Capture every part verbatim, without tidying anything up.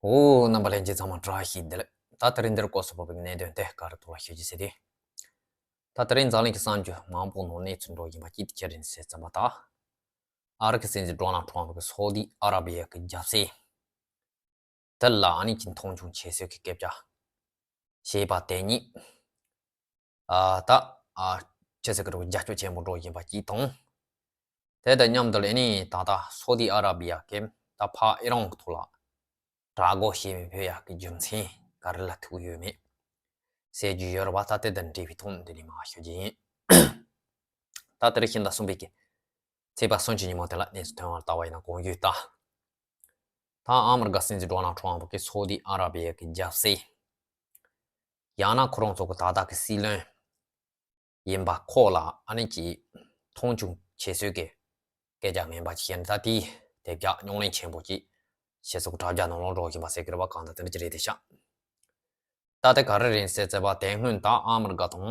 འོ། རྣམ་པ་ལྷན་རྒྱས་ཚང་མ་བཀྲ་ཤིས་བདེ་ལེགས། ད་དེ་རིང་འདིར་སྐོར་སུ་བབས་པའི་གནད་དོན་དེ་ག་རེ་ཐོག་ལ་ཤོད་ཀྱི་ཟེར་དུས། ད་དེ་རིང་འཛམ་གླིང་གི་གསར་འགྱུར་མང་པོ་ནང་གནས་ཚུལ་འགྲོ་བཞིན་པ་གཅིག་དེ་ཁྱེད་རང་གསན་ཙམ་པ་ད། ཨ་རི་གི་སྲིད་འཛིན་ཌོ་ནལ་ཊམ་གི་སོ་ཏི་ཨ་ར་བི་ཡ་གི་རྒྱལ་སྲིད། དེ་ལ་ཨ་ནི་ཅིག་མཐོང་ཆུང་བྱེད་སྲོལ་གྱི་སྐད་ཆ་བཤད་པ་དེ་ཉིད། ཨ་ད་ཨ་ཅི་ཟེར་གི་རེད། རྒྱབ་སྐྱོར་ཆེན་པོ་འགྲོ་བཞིན་པ་གཅིག་དང་། དེ་དང་མཉམ་དུ་ལ་ཨ་ནི་ད་ལྟ་སོ་ཏི་ཨ་ར་བི་ཡ་གིས་ད་ཕར་ཨི་རན་གྱི་ཐོག་ལ་དྲག་རྒོལ་བྱེད་མི་ཕོད་ཡག་གི་རྒྱུ་མཚན་ག་རེ་ལ་ཐུག་ཡོད་མེད་ཟེར་རྒྱུ་ཡོད་རེད་པ། ད་དེ་དང་འབྲེལ་བའི་ཐོག་འདི་ནས་མར་ཞུ་རྒྱུ་ཡིན། ད་དེ་རིང་ཤིང་རྟ་གསུམ་པའི་གི་ཚེས་པ་སུམ་ཅུ་ཉིན་མོ་དེ་ལ་གནས་ཚུལ་ཐོན་པར་ལྟ་བ་ཡིན་ན་གོང་ཞུས་ལྟར། ད་ཨ་མི་རི་ཀ་སྲིད་འཛིན་ཌོ་ནལ་ཊམ་གིས་སོ་ཏི་ཨ་ར་བི་ཡ་གི་རྒྱལ་སྲིད། ཡང་ན་ཁོ་རང་ཚོ་གི་ད་ལྟ་གི་སྲིད་བློན་ཡིན་པ་ཁོ་ལ་ཨ་ནི་ཅིག་མཐོང་ཆུང་བྱེད་སྲོལ་གྱི་སྐད་ཆ་ངན་པ་ཅིག་བཤད་ནས། ད་དེའི་དེ་རྒྱ་རྙོག་གླེང་ཆེན་པོ་ཅིག་སྤྱི་ཚོགས་དྲ་རྒྱ་ནང་ལོགས་འགྲོ་བཞིན་པ་ཟེར་གི་རེད་པ། གང་ལྟར་དེ་འདྲ་ཅིག་རེད་དེ་ཤག་ད་དེ་ག་རེ་རེད་ཟེར་ཙམ་པ། དེ་སྔོན་ད་ཨ་མི་རི་ཀ་དང་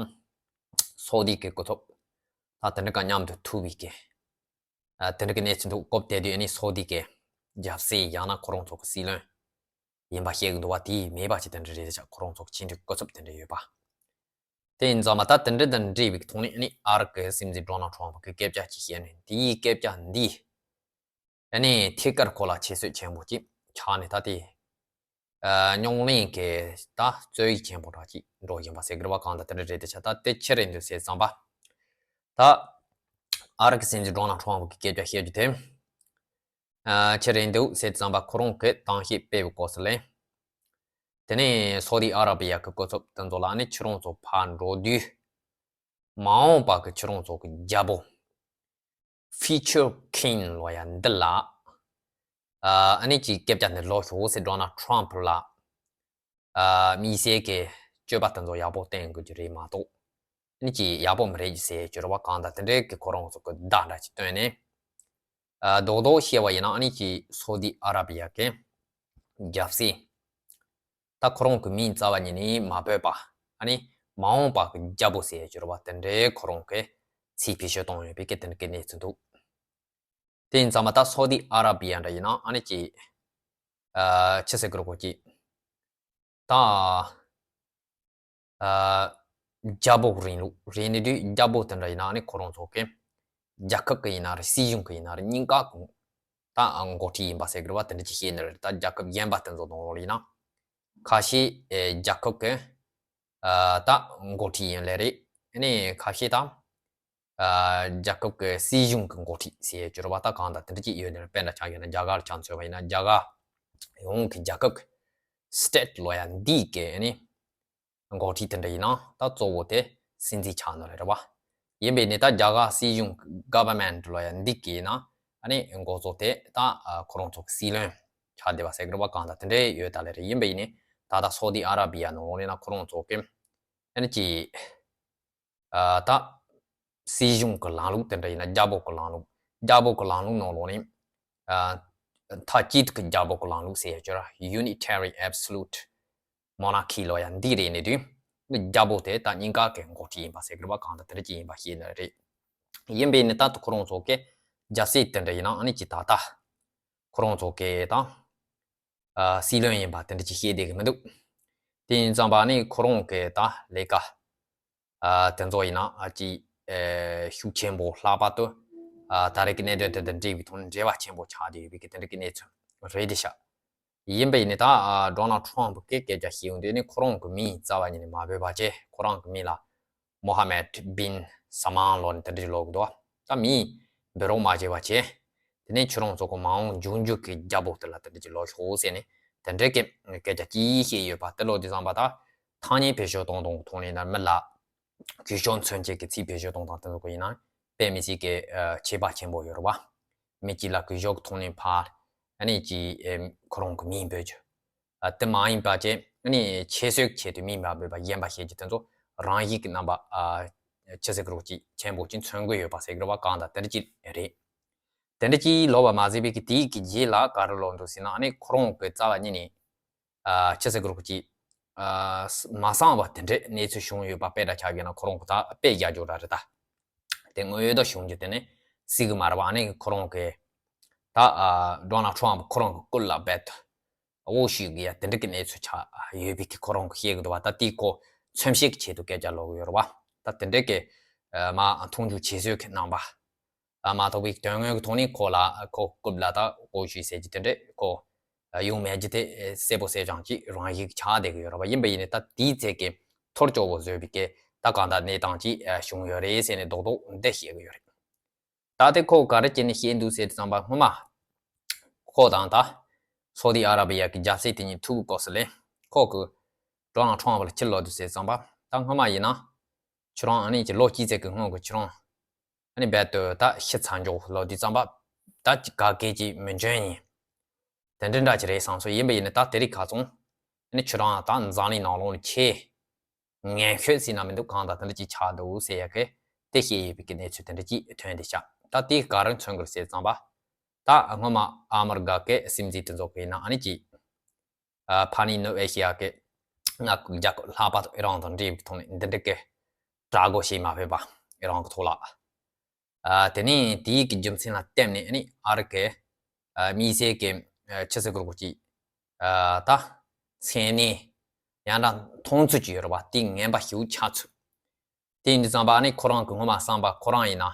སོ་ཏི་གི་སྐུ་ཚབ་ད་དེ་འདྲ་ག་མཉམ་དུ་ཐུག་པའི་གི། ཨ་དེ་འདྲ་གི་གནས་ཚུལ་འདུག་སྐབས་དེ་དུས་ཨ་ནི་སོ་ཏི་གི་རྒྱལ་སྲིད་ཡང་ན་ཁོ་རང་ཚོ་གི་སྲིད་བློན་ཡིན་པ་བཤད་གི་འདུག་པ། དེ་མེད་པ་ཅིག་དེ་འདྲ་རེད་ཤག་ཁོ་རང་ཚོ་གི་ཕྱི་འབྲེལ་སྐུ་ཚབ་དེ་འདྲ་ཡོད་པ། དེ་ཡིན་ཙང་མ་ད་དེ་འདྲ་དང་འབྲེལ་བའི་ཐོག་ནས་ཨ་ནི་ཨ་རི་གི་སྲིད་འཛིན་ཌོ་ནལ་ཊམ་གིས་སྐད་ཆ་ཅིག་བཤད་ནས། དེའི་སྐད་ཆ་འདི་ཨ་ནི་ཐད་ཀར་ཁོ་ལ་ཁྱད་གསོད་ཆེན་པོ་ཅིག་ཆགས་ནས། ད་དེ་ཨ་རྙོག་གླེང་གི་ད་རྩོད་ཡིག་ཆེན་པོ་འདྲ་ཅིག་འགྲོ་བཞིན་པ་ཟེར་གི་རེད་པ། གང་ལྟར་དེ་འདྲ་རེད་དེ་ཤག་ད་དེ་ཆི་རེད་འདུག་ཟེར་ཙམ་པ། ད་ཨ་རི་གི་སྲིད་འཛིན་ཌོ་ནལ་ཊམ་གིས་སྐད་ཆ་བཤད་རྒྱུ་དེ། ཨ་ཆི་རེད་འདུག་ཟེར་ཙམ་པ། ཁོ་རང་གིས་གཏམ་བཤད་སྤེལ་བའི་སྐབས་སུ་ལ། དེ་ནས་སོ་ཏི་ཨ་ར་བི་ཡ་གི་སྐུ་ཚབ་དེ་ཚོ་ལ་ཨ་ནི་ཁྱེད་རང་ཚོ་ཕར་འགྲོ་དུས། མ་འོངས་པ་གི་ཁྱེད་རང་ཚོ་གི་རྒྱལ་པོ། ཕིའུ་ཅར་ཀིང་ལབ་ཡ་འདི་ལ། ཨ་ཨ་ནི་ཅིག་སྐད་ཆ་འདི་ལབ་ཤོག་ཟེར། ཌོ་ནལ་ཊམ་ལ་ཨ་དམིགས་བསལ་གྱི་སྤྱོད་པ་དེ་ཚོ་ཡག་པོ་བསྟན་དགོས་ཀྱི་རེད་མ་གཏོགས། ཨ་ནི་ཅིག་ཡག་པོ་མི་རེད་ཟེར་གྱི་རེད་པ། གང་ལྟར་དེ་འདྲའི་གི་ཁོ་རང་ཚོ་གི་བརྡ་འདྲ་ཅིག་བཏོན་ནས། ཨ་རྡོག་རྡོག་བཤད་པ་ཡིན་ན། ཨ་ནི་ཅིག་སོ་ཏི་ཨ་ར་བི་ཡ་གི་རྒྱལ་སྲིད་ད་ཁོ་རང་གི་མིང་རྩ་བ་ཉིད་ནས་མ་འབོད་པ། ཨ་ནི་མ་འོངས་པ་གི་རྒྱལ་པོ་ཟེར་གྱི་རེད་པ། དེ་འདྲའི་ཁོ་རང་གིས་ཚིག་བེད་སྤྱོད་བཏང་ཡོད་པའི་གི་དེ་འདྲ་གི་གནས་ཚུལ་འདུག་དེ་ཡིན་ཙང་མ་ད་སོ་ཏི་ཨ་ར་བི་ཡ་འདྲ་ཡིན་ན་ཨ་ནི་ཅིག་ཨ་ཆི་ཟེར་གི་རེད་གོ་ཅིག་ད་ཨ་རྒྱལ་པོ་གི་རིང་ལུགས་རེད་ནི་དུས། རྒྱལ་པོ་དེ་འདྲ་ཡིན་ན་ཨ་ནི་ཁོ་རང་ཚོ་གི་རྒྱལ་ཁབ་གི་ཡིན་ན་རེད། སྲིད་གཞུང་གི་ཡིན་ན་རེད། གཉིས་ཀ་གི་ད་འགོ་ཁྲིད་ཡིན་པ་ཟེར་གི་རེད་པ། དེ་འདྲ་ཅིག་བཤད་ནི་རེད། ད་རྒྱལ་ཁབ་གཞན་པ་དེ་ཚོ་ནང་ལོགས་ཡིན་ན་ཁ་ཤས་ཨེ་རྒྱལ་ཁབ་གི་ཨ་ད་འགོ་ཁྲིད་ཡིན་ལེ་རེད། ཨ་ནི་ཁ་ཤས་ད་ཨ་རྒྱལ་ཁབ་ཀྱི་སྲིད་གཞུང་གི་འགོ་ཁྲིད་ཟེར་གྱི་རེད་པ། ད་གང་ལྟར་དེ་འདྲ་ཅིག་ཡོད་ནི་རེད། དཔེར་ན་ཆ་བཞག་ན་རྒྱ་གར་ལ་ཆ་མཚོན་པ་ཡིན་ན། རྒྱ་གར་ཡོངས་ཀྱི་རྒྱལ་ཁབ་ཀྱི་སི་ཊེཊ་ལབ་ཡ་འདི་གི་ཨ་ནི་འགོ་ཁྲིད་དེ་འདྲ་ཡིན་ན་ད་གཙོ་བོ་དེ་སྲིད་འཛིན་ཆགས་ནི་རེད་པ། ཡིན་པས་ནི་ད་རྒྱ་གར་སྲིད་གཞུང་གི་གྷ་ཝར་མེན་ཊི་ལབ་ཡ་འདི་གི་ཡིན་ན་ཨ་ནི་འགོ་གཙོ་དེ་ད་ཨ་ཁོ་རང་ཚོ་གི་སྲིད་བློན་ཆགས་བསྡད་པ་ཟེར་གི་རེད་པ། གང་ལྟར་དེ་འདྲ་ཡོད་ད་ལེ་རེད། ཡིན་པས་ནི་ད་ལྟ་སོ་ཏི་ཨ་ར་བི་ཡ་ནང་ལོགས་ཡིན་ན་ཁོ་རང་ཚོ་གི་ཨ་ནི་ཅིག་ཨ་ད་སྲིད་གཞུང་གི་ལམ་ལུགས་དེ་འདྲ་ཡིན་ན། རྒྱལ་པོ་གི་ལམ་ལུགས། རྒྱལ་པོ་གི་ལམ་ལུགས་ནང་ལོགས་ནས་ཨ་མཐའ་གཅིག་ཏུ་གི་རྒྱལ་པོ་གི་ལམ་ལུགས་ཟེར་ཡ་ཅིག་ཡོད་ར། ཡུ་ནི་ཊེ་རི་ཨེབ་སོ་ལུཊ་མོ་ནར་ཁི་ལབ་ཡ་འདི་རེད་ནི་དུས། རྒྱལ་པོ་དེ་ད་གཉིས་ཀ་གི་འགོ་ཁྲིད་ཡིན་པ་ཟེར་གི་རེད་པ། གང་ལྟར་དེ་འདྲ་ཅིག་ཡིན་པ་ཤེས་ནི་རེད། ཡིན་པས་ནི་ད་ཁོ་རང་ཚོ་གི་རྒྱལ་སྲིད་དེ་འདྲ་ཡིན་ན་ཨ་ནི་ཅིག་ད་ལྟ་ཁོ་རང་ཚོ་གི་ད་ཨ་སྲིད་བློན་ཡིན་པ་དེ་འདྲ་ཅིག་བཤད་བསྡད་གི་མི་འདུག་དེ་ཡིན་ཙང་པ་ནི་ཁོ་རང་གི་ད་ལས་ཀ་ཨ་དེ་ཚོ་ཡིན་ན་ཨ་ཅིག་ཨེ་ཤུགས་ཆེན་པོ་ལྷག་པར་དུ་ཨ་ད་རེས་ཀྱི་གནད་དོན་དེ་དང་འབྲེལ་བའི་ཐོག་ནས་འབྲེལ་བ་ཆེན་པོ་ཆགས་བསྡད་ཡོད་པའི་གི་དེ་འདྲ་གི་གནས་ཚུལ་རེད་དེ་ཤག་ཡིན་པས་ནི་ད་ཨ་ཌོ་ནལ་ཊམ་གི་སྐད་ཆ་བཤད་ཡོང་དུས་ནི་ཁོ་རང་གི་མིང་རྩ་བ་ཉིད་ནས་མ་འབོད་པ་བྱས། ཁོ་རང་གི་མིང་ལ་མོ་ཧ་མེད་བིན་སལ་མཱན་ལབ་ནས་དེ་འདྲ་ཅིག་ལབ་གི་འདུག་ད་མིང་འབོད་རོགས་མ་བྱས་པ་བྱས། དེ་ནས་ཁྱེད་རང་ཚོ་གི་མ་འོངས་འབྱུང་འགྱུར་གྱི་རྒྱལ་པོ་དེ་ལ་དེ་འདྲ་ཅིག་ལབ་ཤོག་ཟེར་ནས་དེ་འདྲའི་སྐད་སྐད་ཆ་ཅིག་བཤད་ཡོད་པ་དེ་ལབ་དུས་ཙམ་པ། ད་ཐ་སྙད་བེད་སྤྱོད་གཏོང་སྟངས་ཐོག་ནས་ན་མི་ལ་གུས་ཞབས་མཚོན་བྱེད་ཀྱི་ཚིག་བེད་སྤྱོད་གཏོང་སྟངས་དེ་ཚོ་གི་ཡིན་ན་དཔེ་མི་སྲིད་ཀྱི་ཨ་ཁྱད་པར་ཆེན་པོ་ཡོད་རེད་པ། མི་གཅིག་ལ་གུས་ཞབས་ཀྱི་ཐོག་ནས་ཕར་ཨ་ནི་ཅིག་ཨེ་ཁོ་རང་གི་མིང་འབོད་རྒྱུ། ཨ་དེ་མ་ཡིན་པ་བྱས་ཨ་ནི་ཁྱད་གསོད་ཆེད་དུ་མིང་མ་འབོད་པ་གཞན་པ་བཤད་རྒྱུ་དེ་ཚོ་རང་བཞིན་གྱི་རྣམ་པ་ཨ་ཆི་ཟེར་གི་རེད་གོ་ཅིག་ཆེན་པོ་ཅིག་མཚོན་གྱི་ཡོད་པ་ཟེར་གི་རེད་པ། གང་ལྟར་དེ་འདྲ་ཅིག་རེད། དེ་འདྲ་ཅིག་ལབ་པ་མ་ཟད་པའི་གི་དེའི་གི་རྗེས་ལ་ག་རེ་ལབ་འདུག་ཟེར་ན། ཨ་ནི་ཁོ་རང་གི་རྩ་བ་ཉིད་ནས་ཨ་ཆི་ཟེར་གི་རེད་གོ་ཅིག་ཨ་མ་གསང་བ་དེ་འདྲའི་གནས་ཚུལ་བྱུང་ཡོད་པ། དཔེ་འདྲ་ཆ་བཞག་ན་ཁོ་རང་གི་ད་དཔེ་རྒྱག་རྒྱུ་འདྲ་རེད་ད། དེ་དངོས་ཡོད་ད་བྱུང་རྒྱུ་དེ་ནི་སྲིད་གི་མ་རེད་པ། ཨ་ནི་ཁོ་རང་གི་ད་ཨ་ཌོ་ནལ་ཊམ་ཁོ་རང་གི་སྐུ་ལ་རྦད་དེ་ དོགས་ཞུས་ཀྱི་ཡ་དེ་འདྲ་གི་གནས་ཚུལ་ཆགས་ཡོད་པའི་གི་ཁོ་རང་གི་བཤད་གི་འདུག་བ། ད་དེའི་ཁོ་མཚོན་བྱེད་ཀྱི་ཆེད་དུ་སྐད་ཆ་ལབ་གི་ཡོད་རེད་བ། ད་དེ་འདྲ་གི་མ་མཐོང་ཆུང་བྱེད་སྲོལ་གི་རྣམ་པ། ཨ་མ་གཏོགས་པའི་དོན་དངོས་ཀྱི་ཐོག་ནས་ཁོ་ལ་ཁོ་རྐུབ་ལ་ད་དགོད་བཞུས་ཟེར་གྱི་དེ་འདྲས་ཁོ་ཡོང་མེད་ཀྱི་དེ་གསལ་པོ་གསལ་རྐྱང་ཅིག་རང་བཞིན་ཆགས་བསྡད་ཀྱི་ཡོད་རེད་བ། ཡིན་པ་ཡིན་ནའི་ད་དེའི་ཚད་ཀྱི་ཐོར་ཅོག་པོ་བཟོས་པའི་སྐད་ད་གང་ལྟར་གནས་སྟངས་ཅིག་བྱུང་ཡོད་རེད་ཟེར་ནས་རྡོག་རྡོག་འདི་བཤད་ཀྱི་ཡོད་རེད། ད་དེ་ཁོ་ག་རེ་བྱས་ནས་བཤད་འདུག་ཟེར་དུས་ཙམ་པ་སྔོན་མ་ཁོ་དང་ད་སོ་ཏི་ཨ་ར་བི་ཡ་གི་རྒྱལ་སྲས་དེ་གཉིས་ཐུག་གི་སྐབས་སུ་ལས་ཁོ་གི་ཌོ་ནལ་ཊམ་ཕ་ལ་ཕྱིར་ལོག་འདུག་ཟེར་དུས་ཙམ་པ་ད་སྔོན་མ་ཡིན་ན་ཁྱོད་རང་ཨ་ནི་ཀྱི་ལོ་གཅིག་ཙམ་གི་སྔོན་གྱི་ཁྱོད་རང་ཨ་ནི་རྦད་དེ་ད་ཤི་ཚར་འཇོག་ལབ་དུས་ཙམ་པ་ད་ཅི་ག་གེ་ཅི་མི་འཇོན་ཡིན། དེ་འདྲ་འདྲ་ཅི་རེད་བསམ་སོང་། ཡིན་པ་ཡིན་ན་ད་དེ་རིང་ཁ་སང་ཨ་ནི་ཁྱོད་རང་ད་འཛམ་གླིང་ནང་ལོགས་ནས་ཆེས་ངན་ཤོས་ཟེར་ན་མི་འདུག་གང་ལྟར་དེ་འདྲ་ཅིག་ཆགས་འདུག་ཟེར་ཡ་གི་དེ་བཤད་ཡོད་པའི་གི་གནས་ཚུལ་དེ་འདྲ་ཅིག་ཐོན་བསྡད་ཤག་ད་དེ་ག་རེ་མཚོན་གི་རེད་ཟེར་ཙམ་པ་ད་སྔོན་མ་ཨ་མི་རི་ཀ་གི་སྲིད་འཛིན་དེ་ཚོ་གི་ཡིན་ན་ཨ་ནི་ཅིག་ཨ་ཕ་ནི་ནུབ་ཨེ་ཤི་ཡ་གི་ང་རྒྱལ་ཁབ་ལྷག་པར་དུ་ཨི་རན་དང་འབྲེལ་བའི་ཐོག་ནས་འདི་འདྲ་གི་དྲག་རྒོལ་བྱེད་མ་ཕོད་པ་ཨི་རན་གི་ཐོག་ལ། ཨ་དེ་ནས་དེའི་གི་རྒྱུ་མཚན་ལ་བརྟེན་ནས་ཨ་ནི་ཨ་རི་གི་ཨ་དམིགས་བསལ་གི་ཨ་ཆི་ཟེར་དགོས་རེད་གོ་ཅིག་ཨ་ད་མཚན་གནས་ཡང་ན་མཐོང་ཚུལ་ཅིག་ཡོད་རེད་བ། དེ་ངན་པ་ཞེ་པོ་ཆགས་ཚུལ། དེ་ཡིན་དུས་ཙམ་པ་ཨ་ནི་ཁོ་རང་གི་སྔོན་མ་བསམ་པ་ཁོ་རང་ཡིན་ན་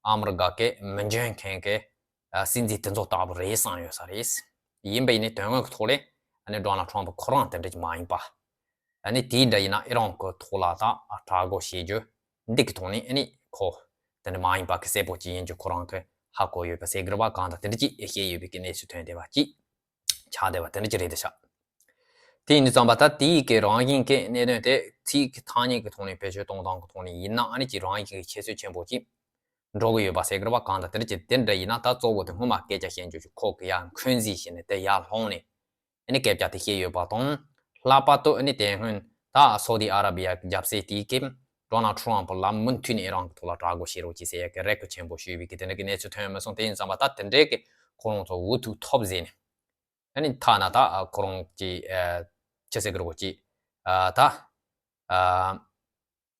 ཨ་མི་རི་ཀ་གི་མི་འཇོན་མཁན་གི་ཨ་སྲིད་འཛིན་དེ་ཚོ་ལྟ་བུ་རེད་བསམ་ཡོད་ས་རེད། ཡིན་པ་ཡིན་ནའི་དོན་དངོས་ཀྱི་ཐོག་ལས་ཨ་ནི་ཌོ་ནལ་ཊམ་ཕ་ཁོ་རང་དེ་འདྲ་ཅིག་མ་ཡིན་པ། ཨ་ནི་དེའི་འདྲ་ཡིན་ན་ཨི་རན་གྱི་ཐོག་ལ་ད་དྲག་རྒོལ་བྱེད་རྒྱུ་འདི་གི་ཐོག་ནས་ཨ་ནི་ཁོ་དེ་འདྲ་མ་ཡིན་པ་གི་གསལ་པོ་ཅིག་ཡིན་རྒྱུ་ཁོ་རང་གི་ཧ་གོ་ཡོད་པ་ཟེར་གི་རེད་བ། གང་ལྟར་དེ་འདྲ་ཅིག་བཤད་ཡོད་པའི་གི་གནས་ཚུལ་ཐོན་བསྡད་པ་ཅིག་ཆགས་བསྡད་པ་དེ་འདྲ་ཅིག་རེད་ཤག་དེ་ཡིན་དུས་ཙམ་པ་ད་དེའི་གི་རང་བཞིན་གྱི་གནད་དོན་དེ་ཚིག་གི་ཐ་སྙད་ཀྱི་ཐོག་ནས་བེད་སྤྱོད་གཏོང་སྟངས་ཀྱི་ཐོག་ནས་ཡིན་ན་ཨ་ནི་ཅིག་རང་བཞིན་གྱི་ཁྱད་ཆོས་ཆེན་པོ་ཅིག་འགྲོ་གི་ཡོད་པ་ཟེར་གི་རེད་བ། གང་ལྟར་དེ་འདྲ་ཅིག་དེ་འདྲ་ཡིན་ན་ད་གཙོ་བོ་དེ་སྔོན་མ་སྐད་ཆ་བཤད་རྒྱུ་ཅིག་ཁོ་གི་ཡར་འཁོན་འཛིན་བྱས་ནས་དེ་ཡར་སློང་ནས་ཨ་ནི་སྐད་ཆ་དེ་བཤད་ཡོད་པ་དང་། ལྷག་པར་དུ་ཨ་ནི་དེ་སྔོན་ད་སོ་ཏི་ཨ་ར་བི་ཡ་གི་རྒྱལ་སྲས་དེའི་སྐབས་ཌོ་ནལ་ཊམ་ཕ་ལ་མུ་མཐུད་ནས་ཨི་རན་གྱི་ཐོག་ལ་དྲག་རྒོལ་བྱེད་རོགས་གྱིས་ཟེར་ཡ་གི་རེ་སྐུལ་ཆེན་པོ་ཞུས་པའི་གི་དེ་འདྲ་གི་གནས་ཚུལ་ཐོན་མི་སོང་། དེ་ཡིན་ཙམ་པ་ད་དེ་འདྲའི་གི་ཁོ་རང་ཚོ་འུ་ཐུག་ཐོབ་ཟེར་ནས་ཨ་ནི་ཐ་ན་ད་ཁོ་རང་གི་ཨ་ཅི་ཟེར་གི་རེད་གོ་ཅིག་ཨ་ད་ཨ་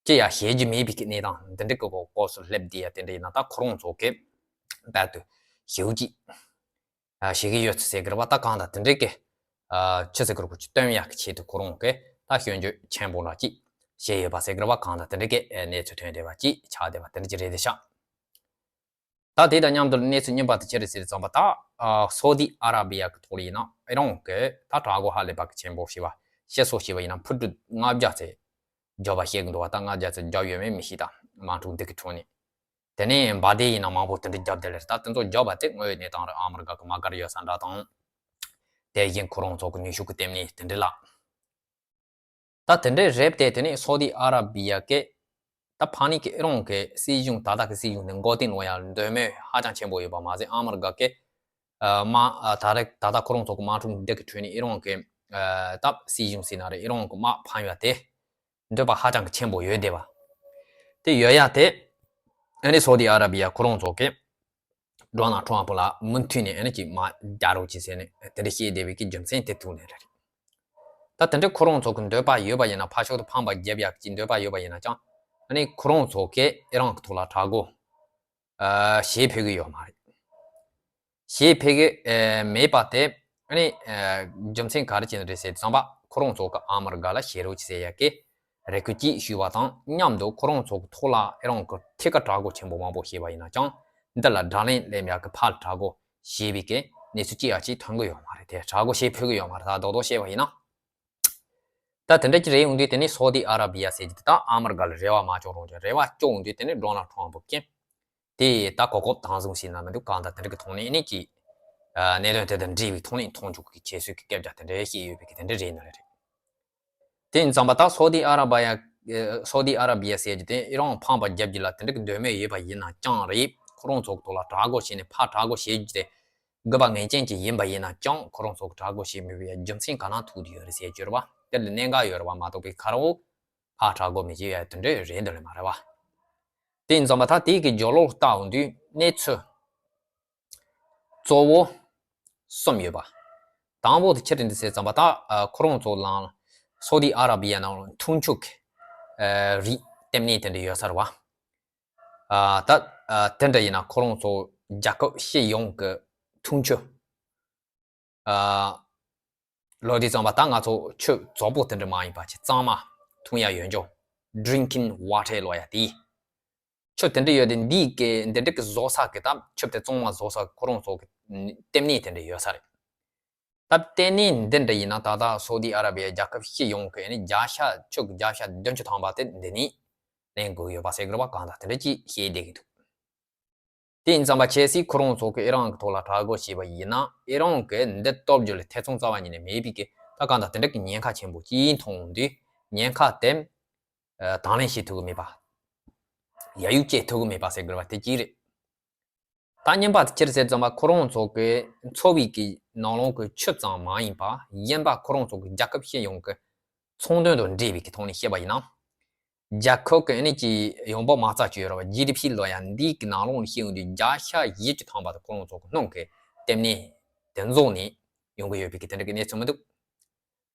ཅི་ཡང་བྱེད་རྒྱུ་མེད་པའི་གི་གནས་སྟངས་འདི་འདྲ་གི་སྐོར་སྐབས་སུ་སླེབས་དེ་ཡ་དེ་འདྲ་ཡིན་ན་ད་ཁོ་རང་ཚོ་གི་རྦད་དེ་ཞེ་པོ་ཅིག་ཨ་བྱེད་ཀྱི་ཡོད་ཚུལ་ཟེར་གི་རེད་བ། ད་གང་ལྟར་དེ་འདྲའི་གི་ཨ་ཅི་ཟེར་གི་རེད་གོ་ཅིག་སྟོན་ཡག་གི་ཆེད་དུ་ཁོ་རང་གི་ད་སྐྱོན་བརྗོད་ཆེན་པོ་འདྲ་ཅིག་བྱས་ཡོད་པ་ཟེར་གི་རེད་བ། གང་ལྟར་དེ་འདྲའི་གི་ཨ་གནས་ཚུལ་ཐོན་བསྡད་པ་ཅིག་ཆགས་བསྡད་པ་དེ་འདྲ་ཅིག་རེད་དེ་ཤག་ད་དེ་དང་མཉམ་དུ་གནས་ཚུལ་རྙིང་པ་དེ་ཅི་རེད་ཟེར་ཙམ་པ་ད་ཨ་སོ་ཏི་ཨ་ར་བི་ཡ་གི་ཐོག་ལ་ཡིན་ན་ཨི་རན་གི་ད་དྲག་རྒོལ་ཧ་ལས་པ་གི་ཆེན་པོ་བྱས་པ་བཤད་སྲོལ་བྱས་པ་ཡིན་ན་ཕུ་ཊིན་ལྔ་བརྒྱ་ཙམ་རྒྱབ་པ་བཤད་གི་འདུག་བ། ད་ལྔ་བརྒྱ་ཙམ་རྒྱབ་ཡོད་མེད་མི་ཤེས། ད་དམག་འཁྲུག་འདི་གི་ཁྲོད་ནས། དེ་ནས་འབར་མདེལ་ཡིན་ན་མང་པོ་དེ་འདྲ་རྒྱབ་བསྡད་ལེ་རེད། ད་དེ་ཚོ་རྒྱབ་པ་དེ་དངོས་ཡོད་གནས་སྟངས་རེད། ཨ་མི་རི་ཀ་གི་དམག་སྒར་ཡོད་ས་འདྲ་དང་། དེ་བཞིན་ཁོ་རང་ཚོ་གི་ནུས་ཤུགས་ཀྱི་ལྟེ་གནས་དེ་འདྲ་ལ། ད་དེ་འདྲ་རེད་དེ། དེ་ནས་སོ་ཏི་ཨ་ར་བི་ཡ་གི་ད་ཕ་ནི་གི་ཨི་རན་གི་སྲིད་གཞུང་ད་ལྟ་གི་སྲིད་གཞུང་དེ་འགོ་རྟིང་ལོག་ཡ་འདོད་མོས་ཧ་ཅང་ཆེན་པོ་ཡོད་པ་མ་ཟད་ཨ་མི་རི་ཀ་གི་ཨ་དམག་ཨ་ད་རེས་ད་ལྟ་ཁོ་རང་ཚོ་གི་དམག་འཁྲུག་འདི་གི་ཁྲོད་ནས་ཨི་རན་གི་ཨ་ད་སྲིད་གཞུང་ཟེར་ན་རེད། ཨི་རན་གི་དམག་ཕམ་ཡ་དེ་འདོད་པ་ཧ་ཅང་གི་ཆེན་པོ་ཡོད་བསྡད་པ། དེ་ཡོད་ཡ་དེ་ཨ་ནི་སོ་ཏི་ཨ་ར་བི་ཡ་ཁོ་རང་ཚོ་གི་ཌོ་ནལ་ཊམ་ཕ་ལ་མུ་མཐུད་ནས་ཨ་ནི་ཅིག་མར་རྒྱག་རོགས་གྱིས་ཟེར་ནས་དེ་འདྲ་བཤད་བསྡད་པའི་གི་རྒྱུ་མཚན་དེ་ཐུག་ནས་རེད། ད་དེ་འདྲ་ཁོ་རང་ཚོ་གི་འདོད་པ་ཡོད་པ་ཡིན་ན་ཕར་ཕྱོགས་སུ་ཕམ་པ་རྒྱབ་ཡག་གི་འདོད་པ་ཡོད་པ་ཡིན་ན་ཀྱང་ཨ་ནི་ཁོ་རང་ཚོ་གི་ཨི་རན་གི་ཐོག་ལ་དྲག་རྒོལ་ཨ་བྱེད་ཕོད་ཀྱི་ཡོད་མ་རེད། བྱེད་ཕོད་ཀྱི་ཨ་མེད་པ་དེ་ཨ་ནི་ཨ་རྒྱུ་མཚན་ག་རེ་བྱས་ནས་རེད་ཟེར་དུས་ཙམ་པ་ཁོ་རང་ཚོ་གི་ཨ་མི་རི་ཀ་ལ་བྱེད་རོགས་གྱིས་ཟེར་ཡག་གི་རེ་སྐུལ་ཅིག་ཞུས་པ་དང་མཉམ་དུ་ཁོ་རང་ཚོ་གི་ཐོག་ལ་ཨི་རན་གྱི་ཐད་ཀར་དྲག་རྒོལ་ཆེན་པོ་མང་པོ་བྱས་པ་ཡིན་ན་ཀྱང་འདི་ལ་དགྲ་ལན་སླེབས་ཡག་གི་ཕར་དྲག་རྒོལ་བྱས་པའི་གི་གནས་ཚུལ་ཅི་ཡང་ཅིག་ཐོན་གི་ཡོད་མ་རེད། དེ་དྲག་རྒོལ་བྱེད་ཕོད་ཀྱི་ཡོད་མ་རེད། ད་རྡོག་རྡོག་བཤད་པ་ཡིན་ན། ད་དེ་འདྲ་ཅིག་རེད་ཡོང་དུས་དེ་ནི་སོ་ཏི་ཨ་ར་བི་ཡ་ཟེར་གྱི་དེ་ད་ཨ་མི་རི་ཀ་ལ་རེ་བ་མ་བཅོལ་རུང་ཀྱང་རེ་བ་བཅོལ་ཡོང་དུས་དེ་ནི་ཌོ་ནལ་ཊམ་ཕ་གི་དེ་ད་གོ་སྐབས་དང་བཟུང་ཞིག་ན་མི་འདུག་གང་ལྟར་དེ་འདྲ་གི་ཐོག་ནས་ཨ་ནི་ཅིག་ཨ་གནད་དོན་དེ་དང་འབྲེལ་བའི་ཐོག་ནས་མཐོང་ཆོས་ཀྱི་ཁྱད་གསོད་ཀྱི་སྐད་ཆ་དེ་འདྲ་བཤད་ཡོད་པའི་གི་དེ་འདྲ་རེད་ན་རེད། དེ་ཡིན་ཙམ་པ་ད་སོ་ཏི་ཨ་ར་བི་ཡ་ཨ་སོ་ཏི་ཨ་ར་བི་ཡ་ཟེར་རྒྱུ་དེ་ཨི་རན་ཕམ་པ་རྒྱབ་རྒྱུ་ལ་དེ་འདྲ་གི་འདོད་མོས་ཡོད་པ་ཡིན་ན་ཀྱང་རེད། ཁོ་རང་ཚོ་གི་ཐོག་ལ་དྲག་རྒོལ་བྱས་ནས་ཕར་དྲག་རྒོལ་བྱེད་རྒྱུ་དེ་དགོས་པ་ངེས་ཅན་ཅིག་ཡིན་པ་ཡིན་ན་ཀྱང་ཁོ་རང་ཚོ་གི་དྲག་རྒོལ་བྱེད་མི་བའི་རྒྱུ་མཚན་ག་ན་ཐུག་ཡོད་རེད་ཟེར་རྒྱུ་རེད་བ། དེ་ལ་གནད་འགག་ཡོད་རེད་བ་མ་གཏོགས་པའི་ཁ་རོག་ཕར་དྲག་རྒོལ་མི་བྱེད་ཡ་དེ་འདྲ་རེད་འདོད་ལེ་མ་རེད་བ། དེ་ཡིན་ཙམ་པ་ད་དེའི་གི་རྒྱབ་ལོགས་ལྟ་འོང་དུས་གནས་ཚུལ་གཙོ་བོ་གསུམ་ཡོད་པ། དང་པོ་དེ་ཆི་རེད་འདི་ཟེར་ཙམ་པ་ད་ཨ་ཁོ་རང་ཚོ་ལ་སོ་ཏི་ཨ་ར་བི་ཡ་ནང་མཐུན་ཕྱོགས་ཀྱི་ཨ་རིགས་ལྟེ་གནས་དེ་འདྲ་ཡོད་ས་རེད་བ། ཨ་ད་ཨ་དེ་འདྲ་ཡིན་ན་ཁོ་རང་ཚོ་རྒྱལ་ཁབ་སྤྱི་ཡོངས་ཀྱི་མཐུན་ཕྱོགས་ཨ་ ལོ་དེ་ཙམ་པ་ད་ང་ཚོ་ཆུ་རྫོགས་པོ་དེ་འདྲ་མ་ཡིན་པ་ཆེ་གཙང་མ་འཐུང་ཡ་ཡོད་འཇོ། Drinking water ལོ་ཡ་དེ། ཆུ་དེ་འདྲ་ཡོད་དེ་འདི་གི་འདི་འདྲ་གི་བཟོ་ས་གི་ད་ཆུ་དེ་གཙང་མ་བཟོ་ས་ཁོ་རང་ཚོ་གི་ལྟེ་གནས་དེ་འདྲ་ཡོད་ས་རེད། ད་ལྟེ་གནས་འདི་འདྲ་ཡིན་ན་ད་ལྟ་སོ་དི་ཨ་ར་བི་ཡ་རྒྱལ་ཁབ་སྤྱི་ཡོངས་ཀྱི་ནི་བརྒྱ་ཆ་ཆུ་གི་བརྒྱ་ཆ་བདུན་ཅུ་ཐམ་པ་དེ་འདི་ནས་ལེན་དགོས་ཡོད་པ་ཟེར་དགོས་པ་གང་ལྟར་དེ་འདྲ་ཅིག་བཤད་བསྡད་ཀྱི་འདུག་དེ་ཡིན་ཙམ་པ་ཁྱེད་སི་ཁོ་རང་ཚོ་གི་ཨི་རན་གྱི་ཐོག་ལ་དྲག་རྒོལ་བྱས་པ་ཡིན་ན་ཨི་རན་གྱི་འདི་སྟོབས་འབྱོར་ལ་ཐེ་ཚོམ་རྩ་བ་ཉིད་ནས་མེད་པའི་གི་ད་གང་ལྟར་དེ་འདྲ་གི་ཉེན་ཁ་ཆེན་པོ་ཅིག་མཐོང་དུས་ཉེན་ཁ་དེ་དང་ལེན་བྱེད་ཐུབ་ཀྱི་མེད་པ། ཡ་ཡུག་བཅད་ཐུབ་ཀྱི་མེད་པ་ཟེར་དགོས་པ་དེ་གཅིག་རེད། ད་གཉིས་པ་དེ་ཅི་རེད་ཟེར་ཙམ་པ་ཁོ་རང་ཚོ་གི་འཚོ་བའི་གི་ནང་ལོགས་ཀྱི་ཆུ་ཙམ་མ་ཡིན་པ་གཞན་པ་ཁོ་རང་ཚོ་གི་རྒྱལ་ཁབ་སྤྱི་ཡོངས་ཀྱི་ཚོང་དོན་དང་འབྲེལ་བའི་གི་ཐོག་ནས་བཤད་པ་ཡིན་ན། རྒྱལ་ཁབ་ཀྱི་ཨ་ནི་ཀྱི་ཡོང་འབབ་མ་རྩ་ཅིག་ཡོད་ར་བ་ཇི་ཌི་པི་ལོ་ཡ་འདི་གི་ནང་ལོགས་ནས་བཤད་ཡོང་དུས་བརྒྱ་ཆ་བཞི་བཅུ་ཐམ་པ་དེ་ཁོ་རང་ཚོ་གི་སྣུམ་གི་ལྟེ་གནས་དེ་ཚོ་ནས་ཡོང་གི་ཡོད་པའི་གི་དེ་འདྲ་གི་གནས་ཚུལ་མི་འདུག་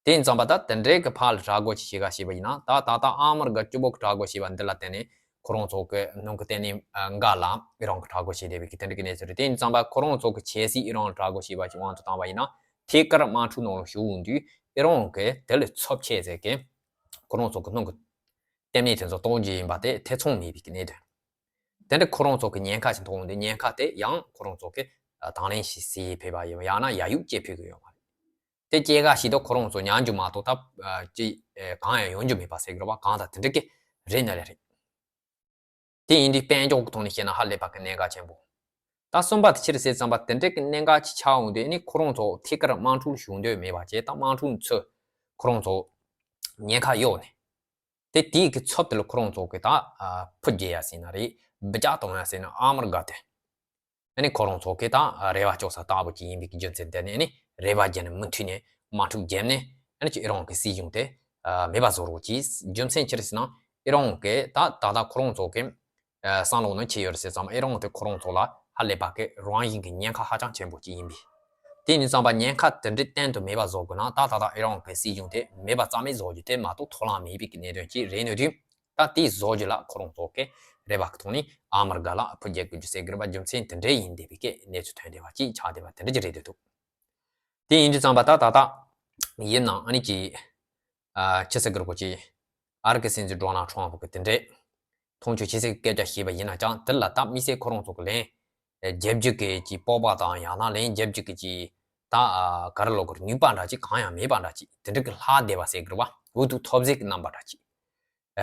དེ་ཡིན་ཙམ་པ་ད་དེ་འདྲའི་གི་ཕར་ལ་དྲག་རྒོལ་ཅིག་བྱེད་ག་བྱས་པ་ཡིན་ན་ད་ད་ལྟ་ཨ་མི་རི་ཀ་སྤྱི་བོ་གི་དྲག་རྒོལ་བྱས་པ་འདི་ལ་བརྟེན་ནས་ཁོ་རང་ཚོ་གི་སྣུམ་གི་ལྟེ་གནས་འགའ་ལ་ཨི་རན་གི་དྲག་རྒོལ་བྱས་བསྡད་པའི་གི་དེ་འདྲ་གི་གནས་ཚུལ་རེད། དེ་ཡིན་ཙམ་པ་ཁོ་རང་ཚོ་གི་ཆེ་སྲིད་ཨི་རན་ལ་དྲག་རྒོལ་བྱས་པ་ཞིག་དབང་དུ་བཏང་བ་ཡིན་ན་ཐད་ཀར་དམག་འཁྲུག་ནང་ལ་ཞུགས་ཡོང་དུས་ཨི་རན་གི་དེ་ལས་ཚབས་ཆེ་ཟེར་གི་ཁོ་རང་ཚོ་གི་སྣུམ་གི་ལྟེ་གནས་དེ་ཚོ་གཏོང་རྒྱུ་ཡིན་པ་དེ་ཐེ་ཚོམ་མེད་པའི་གི་གནད་དོན། དེ་འདྲ་ཁོ་རང་ཚོ་གི་ཉེན་ཁ་ཞིག་མཐོང་འདུག་ཉེན་ཁ་དེ་ཡང་ཁོ་རང་ཚོ་གི་དང་ལེན་ཞིག་བྱེད་ཕེབས་པ་ཡིན་ཡང་ན་ཡ་ཡུག་བཅད་ཕེབས་ཀྱི་ཡོད་མ་རེད། དེ་སྐྱེ་ག་ཞིག་ཏུ་ཁོ་རང་ཚོ་ཉན་རྒྱུ་མ་གཏོགས་ད་ཅི་གང་ཡང་ཡོང་རྒྱུ་མེད་པ་ཟེར་གི་རེད་བ། གང་ལྟར་དེ་འདྲ་གི་རེད་ན་ལས་རེད། དེ་ཡིན་དུས་དཔལ་འབྱོར་གི་ཐོག་ནས་བཤད་ན་ཧ་ལས་པ་གི་གནད་འགག་ཆེན་པོ། ད་གསུམ་པ་དེ་ཕྱིར་ཟེར་ཙམ་པ་དེ་འདྲ་གི་གནད་འགག་ཅིག་ཆགས་འོང་དུས་ནི་ཁོ་རང་ཚོ་ཐད་ཀར་དམག་འཁྲུག་ཞུགས་འདོད་མེད་པ་བྱས་ད་དམག་འཁྲུག་ཚོས་ཁོ་རང་ཚོ་ཉེན་ཁ་གཡོགས་ནས། དེ་དེའི་གི་ཚབ་དེ་ལ་ཁོ་རང་ཚོ་གི་ད་ཕུ་རྒྱལ་ཡ་ཟེར་ན་རེད། འབུ་ཅག་གཏོང་ཡ་ཟེར་ན་ཨ་མི་རི་ཀ་དེ། ཨ་ནི་ཁོ་རང་ཚོ་གི་ད་རེ་བ་བཅོལ་ས་ལྟ་བུ་ཅིག་ཡིན་པའི་གི་རྒྱུ་མཚན་དེ་ནི་ཨ་ནི་རེ་བ་རྒྱལ་ནས་མུ་མཐུད་ནས་དམག་འཁྲུག་བརྒྱབ་ནས་ཨ་ནི་ཅིག་ཨི་རན་གི་སྲིད་གཞུང་དེ་མེད་པ་བཟོ་རོགས་གྱིས། རྒྱུ་མཚན་ཅི་རེད་ཟེར་ན་ཨི་རན་གི་ད་ད་ལྟ་ཁོ་རང་ཚོ་གི་བསམ་བློ་ནང་ཆེ་ཡོད་རེད་ཟེར་ཙང་ཨི་རན་དེ་ཁོ་རང་ཚོ་ལ་ཧ་ལས་པ་གི་རང་བཞིན་གི་ཉེན་ཁ་ཧ་ཅང་ཆེན་པོ་ཅིག་ཡིན་པས། དེ་ཡིན་ཙང་པ་ཉེན་ཁ་དེ་འདྲའི་གཏན་དུ་མེད་པ་བཟོ་དགོས་ན་ད་ད་ལྟ་ཨི་རན་གི་སྲིད་གཞུང་དེ་མེད་པ་རྩ་མེད་བཟོ་རྒྱུ་དེ་མ་གཏོགས་ཐབས་ལམ་མེད་པའི་གི་གནད་དོན་ཅིག་རེད། ནོ་དུས་ད་དེ་བཟོ་རྒྱུ་ལ་ཁོ་རང་ཚོ་གི་རེ་བ་གི་ཐོག་ནས་ཨ་མི་རི་ཀ་ལ་ཕུ་རྒྱལ་དགོས་རྒྱུ་ཟེར་གི་རེད་པ། རྒྱུ་མཚན་དེ་འདྲའི་ཡིན་བསྡད་པའི་གི་གནས་ཚུལ་ཐོན་བསྡད་པ་ཅིག་ཆགས་བསྡད་པ་དེ་འདྲ་ཅིག་རེད་འདུག་དེ་ཡིན་དུས་ཙང་པ་ད་ད་ལྟ་ཡིན་ནའང་ཨ་ནི་ཅིག་ཨ་ཅི་ཟེར་གི་རེད་གོ་ཅིག་ཨ་རི་གི་སྲིད་འཛིན་ཌོ་ནལ་ཊམ་ཕུ་གི་དེ་འདྲའི་མཐོང་ཆུང་ཅི་ཟེར་སྐད་ཆ་བཤད་པ་ཡིན་ན་ཅང་དེ་ལ་ད་དམིགས་བསལ་ཁོ་རང་ཚོ་གི་ལན་རྒྱབ་རྒྱུ་གི་ཅིག་སྤོབས་པ་དང་ཡང་ན་ལན་རྒྱབ་རྒྱུ་གི་ཅིག་ད་ག་རེ་ལབ་དགོས་རེད། ནུས་པ་འདྲ་ཅིག་གང་ཡང་མེད་པ་འདྲ་ཅིག་དེ་འདྲ་གི་ལྷག་བསྡད་པ་ཟེར་གི་རེད་པ། འུ་ཐུག་ཐོབ་ཟེར་གི་རྣམ་པ་འདྲ་ཅིག་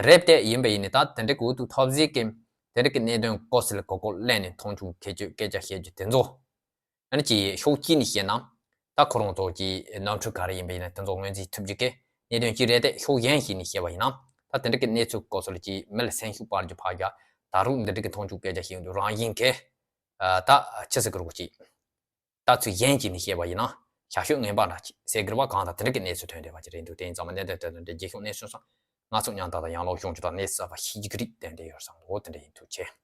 རེད་དེ་ཡིན་པ་ཡིན་ནི་ད་དེ་འདྲ་གི་འུ་ཐུག་ཐོབ་ཟེར་གི་དེ་འདྲ་གི་གནད་དོན་གོ་སི་ལ་གོ་གོ་ལེན་ནས་མཐོང་ཆུང་ཁྱད་ཆོས་སྐད་ཆ་བཤད་རྒྱུ་དེ་ཚོ། ཨ་ནི་ཅིག་ཕྱོགས་གཅིག་ནས་བཤད་ན། ད་ཁོ་རང་ཚོ་ཅིག་ནོར་འཁྲུལ་ག་རེ་ཡིན་པ་ཡིན་ན་དེ་ཚོ་ངོས་འཛིན་ཐུབ་རྒྱུ་གི་གནད་དོན་གཅིག་རེད་དེ། ཕྱོགས་གཞན་ཞིག་ནས་བཤད་པ་ཡིན་ན། ད་དེ་འདྲ་གི་གནས་ཚུལ་སྐོར་སོགས་ལ་ཅིག་མི་ལ་སེམས་ཤུགས་སྤར་རྒྱུ་ཕར་རྒྱག་ད་རུང་འདི་འདྲ་གི་མཐོང་ཆུང་སྐད་ཆ་བཤད་ཡོང་དུས་རང་བཞིན་གི་ད་ཆི་ཟེར་གི་རེད་གོ་ཅིག་ལྟ་ཚུལ་གཞན་ཞིག་ནས་བཤད་པ་ཡིན་ན་ཤ་ཤོད་ངན་པ་འདྲ་ཅིག་ཟེར་གི་རེད་པ། གང་ལྟར་དེ་འདྲ་གི་གནས་ཚུལ་ཐོན་བསྡད་པ་ཅིག་རེད་འདུག་དེ་ཡིན་ཙང་མ་གནད་དོན་དེ་ཚོ་འདྲ་རྒྱས་ཤོག་གནས་ཚུལ་སོགས་ང་ཚོ་མཉམ་དུ་དང་ཡང་ལོག་ཤོང་རྒྱུ་དང་གནས་ཚུལ་གསར་པ་ཤེས་རྒྱུ་གི་རིགས་ཏན་ཏན་ཡོད་བསམ་འདུག་དེ་འདྲ་ཡིན། ཐུགས་རྗེ་ཆེ།